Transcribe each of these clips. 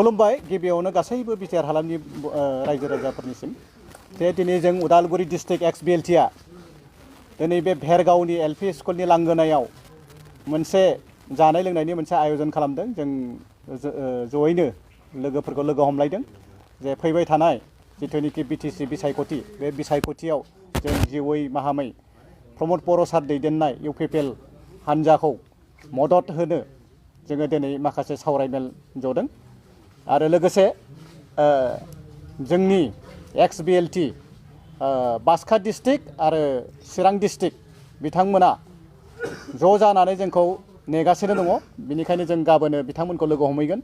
खुलुमबाय गिबियावनो गासैबो बिटिआर हालामनि रायजो राजाफोरनिसिम जे दिनै जों उदालगुरि डिस्ट्रिक्ट एक्स BLT आ दिनै बे भेरगावनि LP स्कुलनि लांगोनायाव मोनसे जानाय लोंनायनि मोनसे आयोजन खालामदों जों जयैनो लोगोफोरखौ लोगो हमलायदों जे फैबाय थानाय जिथुनिखि BTC बिसायख'थि बे बिसायख'थियाव जों जिउयै माहामै प्रमद बर' सार दैदेननाय UPPL हान्जाखौ मदद होनो जोङो दिनै माखासे सावरायमेल जदों आरो लोगोसे जोंनि एक्स BLT बाक्सा डिस्ट्रिक्ट आरो चिरां डिस्ट्रिक्ट बिथांमोना ज' जानानै जोंखौ नेगासिनो दङ बिनिखायनो जों गाबोनो बिथांमोनखौ लोगो हमहैगोन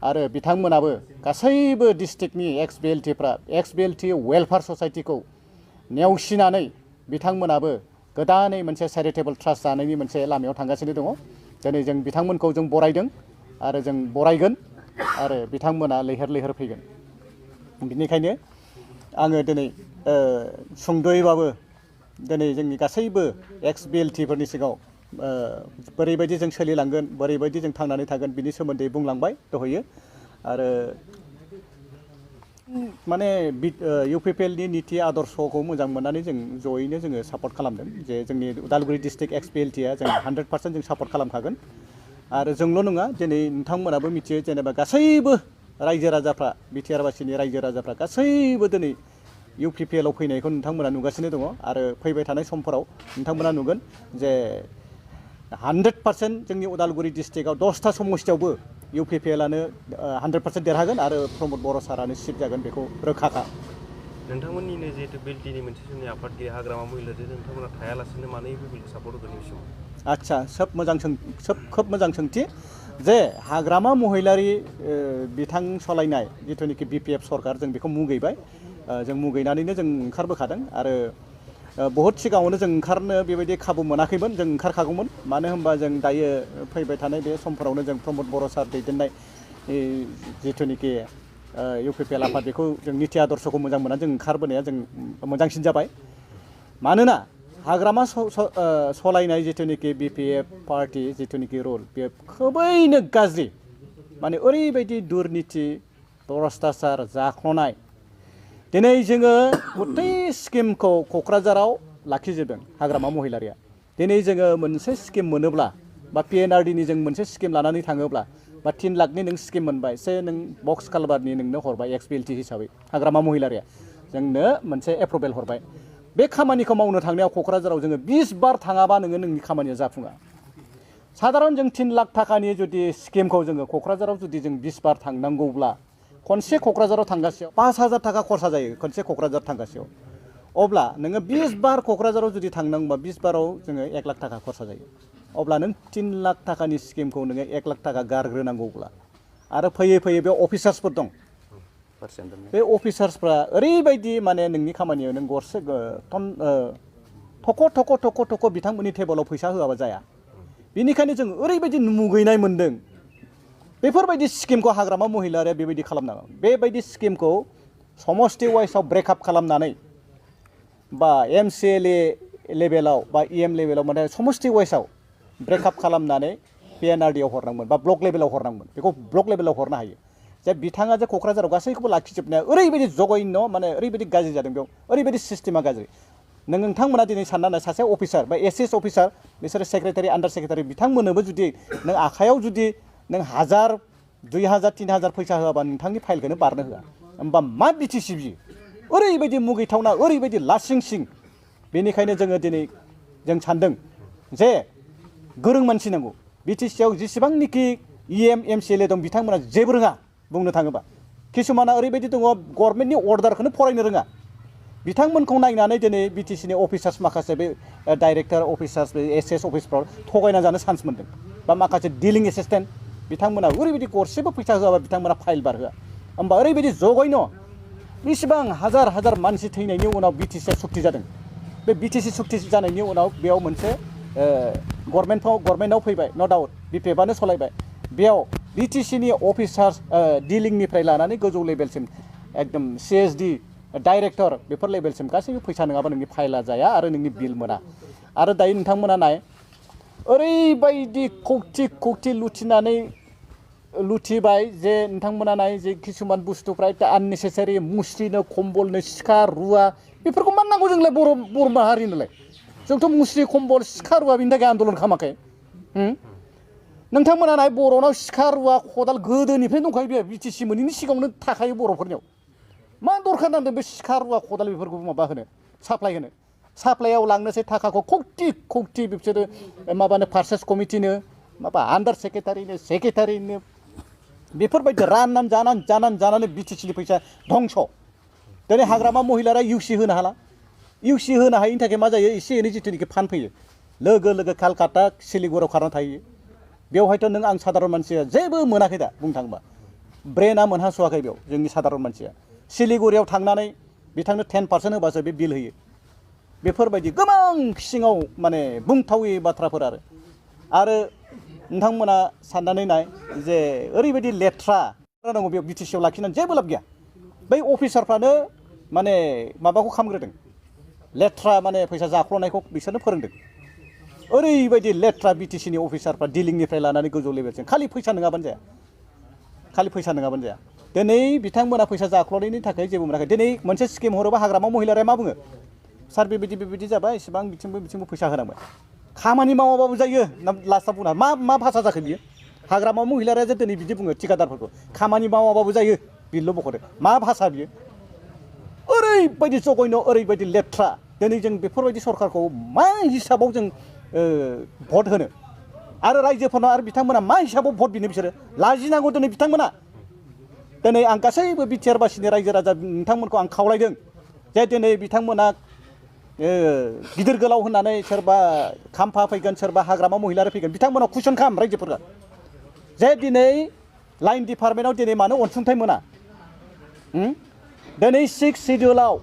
आरो बिथांमोनाबो गासैबो डिस्ट्रिक्टनि एक्स BLTफ्रा एक्स BLT वेलफेयार ससाइटिखौ नेवसिनानै बिथांमोनाबो गोदानै मोनसे चेरिटेबल ट्रास्ट जानायनि मोनसे लामायाव थांगासिनो दङ दिनै जों बिथांमोनखौ जों बरायदों आरो जों बरायगोन आरो बिथांमोना लैहोर लैहोर फैगोन बिनिखायनो आङो दिनै सुंद'यैबाबो दिनै जोंनि गासैबो एक्स BLTफोरनि सिगाङाव बोरैबायदि जों सोलिलांगोन बोरैबायदि जों थांनानै थागोन बिनि सोमोन्दै बुंलांबाय दहयो आरो माने UPPLनि नीति आदर्शखौ मोजां मोननानै जों जयैनो जोङो सापर्ट खालामदों जे जोंनि उदालगुरि डिस्ट्रिक्ट एक्स BLT आ जों 100% जों सापर्ट खालामखागोन आरो जोंल' नङा दिनै नोंथांमोनाबो मिथियो जेनेबा गासैबो रायजो राजाफ्रा बिटिआर बासिनि रायजो राजाफ्रा गासैबो दिनै UPPL आव फैनायखौ नोंथांमोना नुगासिनो दङ आरो फैबाय थानाय समफोराव नोंथांमोना नुगोन जे 100% जोंनि उदालगुरि डिस्ट्रिक्टआव 10टा समस्थियावबो UPPL आनो 100% देरहागोन आरो प्रमद बर' सारानो सिट जागोन बेखौ रोखाखा नोंथांमोननिनो जिहेतु BLTनि मोनसे जोंनि आफादगिरि हाग्रामा महिलारि नोंथांमोना थायालासिनो मानो UPPL सापर्ट होगोन बे समाव आच्छा खोब मोजां सोंथि जे हाग्रामा महिलारि बिथां सालायनाय जिथुनिखि BPF सरकार जों बेखौ मुगैबाय जों मुगैनानैनो जों ओंखारबोखादों आरो बहुत सिगाङावनो जों ओंखारनो बेबायदि खाबु मोनाखैमोन जों ओंखारखागौमोन मानो होनबा जों दायो फैबाय थानाय बे समफोरावनो जों प्रमद बर' सार दैदेननाय जिथुनिखि UPPL आफाद बेखौ जों नीति आदर्शखौ मोजां मोननानै जों ओंखारबोनाया जों मोजांसिन जाबाय मानोना हाग्रामा सलायनाय जिथुनिखि BPF पार्टी जिथुनिखि रुल बे खोबैनो गाज्रि माने ओरैबायदि दुर्नीति भ्रष्टाचार जाख्ल'नाय दिनै जोङो गथै स्किमखौ क'क्राझाराव लाखिजोबदों हाग्रामा महिलारिया दिनै जोङो मोनसे स्किम मोनोब्ला बा PNRDनि जों मोनसे स्किम लानानै थाङोब्ला बा 3 लाखनि नों स्किम मोनबाय से नों बक्स कालभारनि नोंनो हरबाय एक्स BLT हिसाबै हाग्रामा महिलारिया जोंनो मोनसे एप्रुभेल हरबाय बे खामानिखौ मावनो थांनायाव क'क्राझाराव जोङो 20 बार थाङाबा नोंनि खामानिया जाफुङा साधारन जों 3 लाख थाखानि जुदि स्किमखौ जोङो क'क्राझाराव जुदि जों 20 बार थांनांगौब्ला खनसे क'क्राझाराव थांगासेयाव 5000 थाखा खरसा जायो खनसे क'क्राझार थांगासेयाव अब्ला नोङो 20 बार क'क्राझाराव जुदि थांनांगौबा 20 बाराव जोङो 1 लाख थाखा खरसा जायो अब्ला नों 3 लाख थाखानि स्किमखौ नोङो 1 लाख थाखा गारग्रोनांगौब्ला आरो फैयै फैयै बे अफिसार्सफोर दं बे अफिसार्सफ्रा ओरैबायदि माने नोंनि खामानियाव नों गरसे थख' बिथांमोननि टेबोलाव फैसा होआबा जाया बेनिखायनो जों ओरैबायदि मुगैनाय मोन्दों बेफोरबायदि स्किमखौ हाग्रामा महिलारिया बेबायदि खालामनाङा बेबायदि स्किमखौ समष्टि वाइसआव ब्रेकआप खालामनानै बा MCLA लेभेलाव बा EM लेभेलाव माने समष्टि वाइसआव ब्रेकआप खालामनानै PNRDआव हरनांगोन बा ब्लक लेभेलाव हरनांगोन बेखौ ब्लक लेभेलाव हरनो हायो जे बिथाङा जे क'क्राझाराव गासैखौबो लाखिजोबनाया ओरैबायदि जघन्य माने ओरैबायदि गाज्रि जादों बेयाव ओरैबायदि सिस्टेमा गाज्रि नोंथांमोना दिनै साननानै सासे अफिसार बा SS अफिसार बिसोरो सेक्रेटारि आन्डार सेक्रेटारि बिथांमोननोबो जुदि नों आखायाव जुदि नों 1000 2000 3000 फैसा होआबा नोंथांनि फाइलखौनो बारनो होआ होमबा मा BTC बियो ओरैबायदि मुगैथावना ओरैबायदि लासिंसिं बेनिखायनो जोङो दिनै जों सानदों जे गोरों मानसि नांगौ BTC आव जेसेबांनिखि EM MCLA दं बिथांमोना जेबो रोङा बुंनो थाङोबा किसुमाना ओरैबायदि दङ गभर्नमेन्टनि अर्डारखौनो फरायनो रोङा बिथांमोनखौ नायनानै दिनै BTCनि अफिसार्स माखासे बे डाइरेक्टर अफिसार्स SS अफिसफ्राव थगायना जानो चान्स मोन्दों बा माखासे डिलिं एसिस्टेन्ट बिथांमोना ओरैबायदि गरसेबो फैसा होआबा बिथांमोना फाइल बारहोआ होमबा ओरैबायदि जघन्य बेसेबां हाजार मानसि थैनायनि उनाव BTC आ सुक्ति जादों बे BTC सुक्ति जानायनि उनाव बेयाव मोनसे गभर्नमेन्टआव फैबाय न' डाउट BPF आनो सलायबाय बेयाव BTCनि अफिसार्स डिलिंनिफ्राय लानानै गोजौ लेभेलसिम एकदम CSD डाइरेक्टर बेफोर लेभेलसिम गासैबो फैसा नङाबा नोंनि फाइला जाया आरो नोंनि बिल मोना आरो दायो नोंथांमोना नाय ओरैबायदि कौटि लुथिनानै लुथिबाय जे नोंथांमोना नाय जे किसुमान बुस्थुफ्रा आननेसेसारि मुस्रिनो कम्बलनो सिखा रुवा बेफोरखौ मा नांगौ जोंलाय बर' माहारिनोलाय जोंथ' मुस्रि कम्बल सिखा रुवा बिनि थाखाय आन्दलन खालामाखै नोंथांमोना नाय बर'नाव सिखा रुवा खदाल गोदोनिफ्रायनो दंखायो बे बिटिसि मोनैनि सिगाङावनो थाखायो बर'फोरनियाव मा दरखार नांदों बे सिखा रुवा खदाल बेफोरखौ माबा होनो साप्लाय होनो साप्लायाव लांनोसै थाखाखौ खौथि बिसोरो माबानो पार्चेस कमिटिनो माबा आन्डार सेक्रेटारिनो बेफोरबायदि जानानै बिटिसिनि फैसा धंस' दिनै हाग्रामा महिलारा इउसि होनो हाला इउसि होनो हायिनि थाखाय मा जायो एसे एनै जिथुनिखि फान्ड फैयो लोगो कालकाता सिलिगुरियाव खारना थायो बेवहायथ' नों आं साधारन मानसिया जेबो मोनाखै दा बुंनो थाङोबा ब्रेना मोनहास'वाखै बेयाव जोंनि साधारन मानसिया सिलिगुरियाव थांनानै बिथांनो 10% होबासो बे बिल होयो बेफोरबायदि गोबां सिङाव माने बुंथावै बाथ्राफोर आरो नोंथांमोना साननानै नाय जे ओरैबायदि लेथ्रा दङ बेयाव बिटिसिआव लाखिनानै जेबो लाब गैया बै अफिसारफ्रानो माने माबाखौ खामग्रोदों लेथ्रा माने फैसा जाख्ल'नायखौ बिसोरनो फोरोंदों ओरैबायदि लेथ्रा बिटिसिनि अफिसारफ्रा दिलिंनिफ्राय लानानै गोजौ लेभेलसिम खालि फैसा नङाबानो जाया दिनै बिथांमोना फैसा जाख्ल'नायनि थाखाय जेबो मोनाखै दिनै मोनसे स्किम हरोबा हाग्रामा महिलारिया मा बुङो सार बेबायदि जाबाय इसेबां बिथिंबो फैसा होनांबाय खामानि मावाबाबो जायो ना लास्टआव बुंना मा भाषा जाखो बियो हाग्रामा महिलारिया जे दिनै बिदि बुङो थिकादारफोरखौ खामानि मावाबाबो जायो बिल' बख'दो मा भाषा बियो ओरैबायदि जगयन' ओरैबायदि लेथ्रा दिनै जों बेफोरबायदि सरकारखौ मा हिसाबाव जों भट होनो आरो रायजोफोरनाव आरो बिथांमोना मा हिसाबाव भट बिनो बिसोरो लाजिनांगौ दिनै बिथांमोना दिनै आं गासैबो बिटिआर बासिनि रायजो राजा नोंथांमोनखौ आं खावलायदों जे दिनै बिथांमोना गिदिर गोलाव होननानै सोरबा खाम्फा फैगोन सोरबा हाग्रामा महिलारि फैगोन बिथांमोनाव कुइसन खालाम रायजोफोरा जे दिनै लाइन डिपार्टमेन्टआव दिनै मानो अनसुंथाइ मोना दिनै 6 सिडिउलाव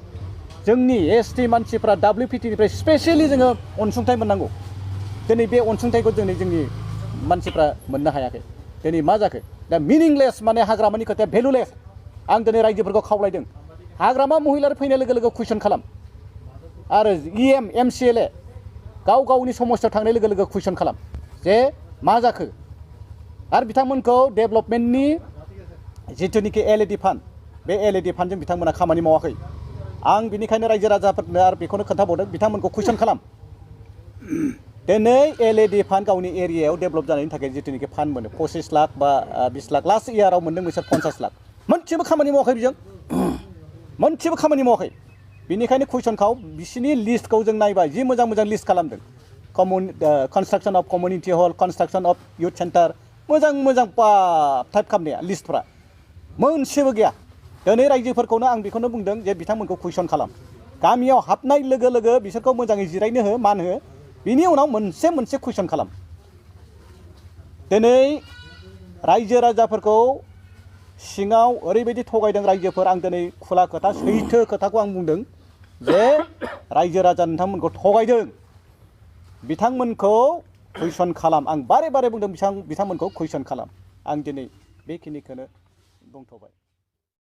जोंनि एसटि मानसिफ्रा WPTनिफ्राय स्पेसियेलि जोङो अनसुंथाइ मोननांगौ दिनै बे अनसुंथाइखौ दिनै जोंनि मानसिफ्रा मोननो हायाखै दिनै मा जाखो दा मिनिंलेस माने हाग्रामानि खोथाया भेलुलेस आं दिनै रायजोफोरखौ खावलायदों हाग्रामा महिलारि फैनाय लोगो लोगो कुइसन खालाम आरो MCLA गावनि समस्यायाव थांनाय लोगो लोगो कुइसन खालाम जे मा जाखो आरो बिथांमोनखौ डेभेलपमेन्टनि जिथुनिखि LED फान्ड बे LED फान्डजों बिथांमोना खामानि मावाखै आं बिनिखायनो रायजो राजाफोरनो आरो बेखौनो खोन्थाबावदों बिथांमोनखौ कुइसन खालाम दिनै LED फान्ड गावनि एरियायाव डेभेलप जानायनि थाखाय जिथुनिखि फान्ड मोनो 25 लाख बा 20 लाख लास्ट इयाराव मोनदों बिसोर 50 लाख मोनसेबो खामानि मावाखै बिजों मोनसेबो खामानि मावाखै बिनिखायनो कुइसनखौ बिसिनि लिस्टखौ जों नायबाय जि मोजां लिस्ट खालामदों construction of community hall construction of youth centre मोजां टाइप खालामनाया लिस्टफ्रा मोनसेबो गैया दिनै रायजोफोरखौनो आं बेखौनो बुंदों जे बिथांमोनखौ कुइसन खालाम गामियाव हाबनाय लोगो लोगो बिसोरखौ मोजाङै जिरायनो हो मान हो बिनि उनाव मोनसे कुइसन खालाम दिनै रायजो राजाफोरखौ सिङाव ओरैबायदि थगायदों रायजोफोर आं दिनै खुला खोथा सैथो खोथाखौ आं बुंदों जे रायजो राजा नोंथांमोनखौ थगायदों बिथांमोनखौ कुइसन खालाम आं बारे बुंदों बिथांमोनखौ कुइसन खालाम आं दिनै बेखिनिखौनो बुंथ'बाय